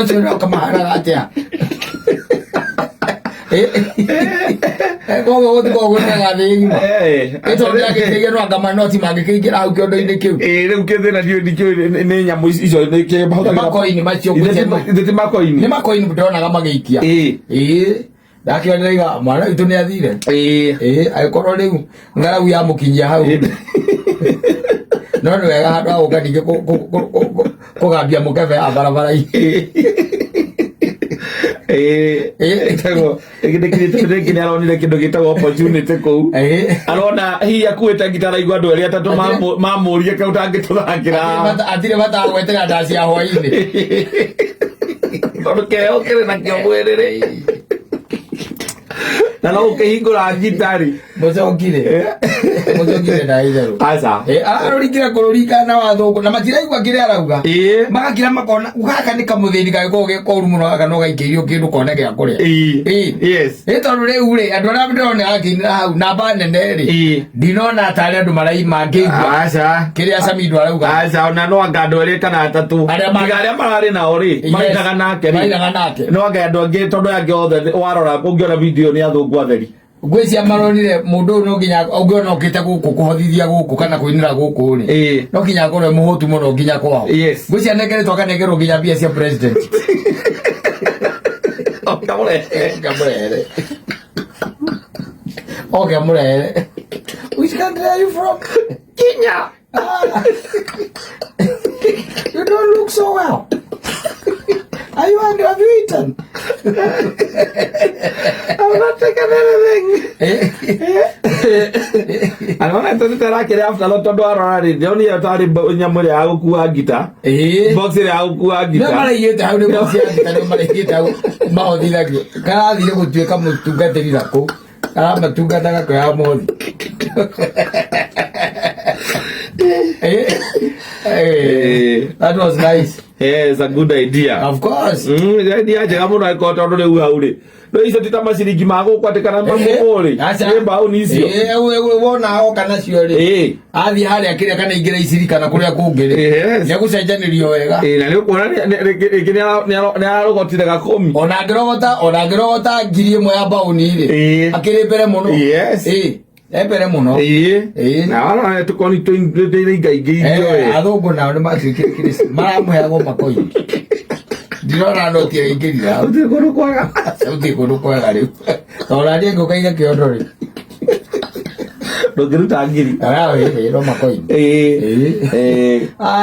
Andũ acio no kamahanaga atĩa? Koguo gũtikoragwo gwĩ kwega thĩ ng'ima. Ĩ tondũ nĩangĩkĩgĩa no anga manoti mangĩkĩingĩra hau kĩondo-inĩ kĩu. Ĩĩ, rĩu kĩthĩna ndiũĩ ndikĩũĩ nĩ nyamũ icio nĩ kĩ mahũthagĩra. Makoini macio ngwĩciria Ithe ti makoini. Nĩ makoini ndĩronaga magĩikia. Ĩĩ. Ĩĩ. Ndakĩonera iga mwana witũ nĩ athire. Ĩĩ. Ĩĩ, angĩkorwo rĩu ng'aragu yamũkinyia hau. No nĩ wega handũ ha gũka ningĩ kũgambia mũkebe ya barabara-inĩ. Ĩĩ. Ĩĩ. Ĩtagwo ndĩkirĩte rĩngĩ nĩ aronire kĩndũ gĩtagwo opportunity kũu. Ĩĩ. Arona hihi akuĩte ngita araigua andũ erĩ atatũ mamũrie kau ũtangĩtũthakĩra. Hatirĩ bata wa gwetera ndaci ya hwainĩ. Tondũ kĩheo kĩrĩ nakĩo mwĩrĩ rĩ. Na no ũkĩhingũra ngita rĩ. Mũcokire. Mũcokire na itherũ. Aca. Ĩ, ararũringire kũrũringa na wathũngũ na matiraigua kĩrĩa arauga. Ĩĩ. Magakira makona gaka nĩ kamũthĩni gagĩkorwo ge koru mũno gaka no gaikĩirio kĩndũ kone gĩa kũrĩa. Ĩĩ. Ĩĩ. Yes. Ĩ tondũ rĩu rĩ andũ arĩa ndĩrona akĩinĩra hau namba nene rĩ Ĩĩ. ndinona tarĩ andũ maraima ngĩigua Aca. kĩrĩa Samido arauga. Aca ona no anga andũ erĩ kana atatũ. Arĩa Tiga arĩa mararĩ nao rĩ, Yes. mainaga nake rĩ. Mainaga nake. No anga andũ angĩ tondũ aya angĩ othe warora ũngĩona video nĩ athũngũ atheri. Ngwĩciria maronire mũndũ ũyũ no nginya ũngĩona okĩte gũkũ kũhothithia gũkũ kana kũinĩra gũkũ rĩ Ĩĩ. no nginya akorwo e mũhũtu mũno nginya kwao. Yes. Ngwĩciria anengeretwo akanengerwo nginya mbia cia president. Ũkamũrehe. Ngamũrehere. Oke amũrehere. Which country are you from? Kenya. Ah. You don't look so well. Are you hungry? Have you eaten? I'm not taking anything. Eh? Arona tũtitarakĩrĩ after all tondũ arora rĩ ndĩronire tarĩ nyamũ ĩrĩa ya gũkua ngita. Eh. Box ĩrĩa ya gũkua Nĩo ngita. maraigĩte hau nĩ box ya ngita nĩo maraigĩte hau mahothithagio. Karathire gũtuĩka mũtungatĩri nakũ. Aramatungataga kwĩ mũhothi. Eh, eh, that was nice. Eh, it's a good idea. Of course. Idea njega mũno angĩkorwo tondũ rĩu hau rĩ no icio ti ta maciringi ma gũkũ atĩ kana mamũkũ rĩ Aca. nĩ mbaũni icio. Eh, wona oka nacio rĩ. Ĩĩ. Athiĩ harĩa kĩrĩa kana ingĩra iciri kana kũrĩa kũngĩ rĩ. Yes. Nĩegũcenjanĩrio wega. Ĩĩ, na nĩ ũkuona rĩngĩ nĩ ararogotire gakũmi. Ona angĩrogota ona angĩrogota 1,000 ya mbaũni rĩ. Ĩĩ. Akĩrĩ mbere mũno. Yes. Ĩĩ. E mbere mũno. Ĩĩ. Ĩĩ. Na warora tũkoni tũingaingĩirio Eh, ĩ. athũngũ nao nĩ matuĩkire kĩrĩci maramũheagwo makoini ndirona noti ĩraingĩrire hau. Gũtirĩ kũndũ kwega. Gũtirĩ kũndũ kwega rĩu tondũ naniĩ ngũkaiga kĩondo rĩ Ndũngĩruta ngiri. no makoini Ĩĩ. Ĩĩ. Ĩĩ. Ah.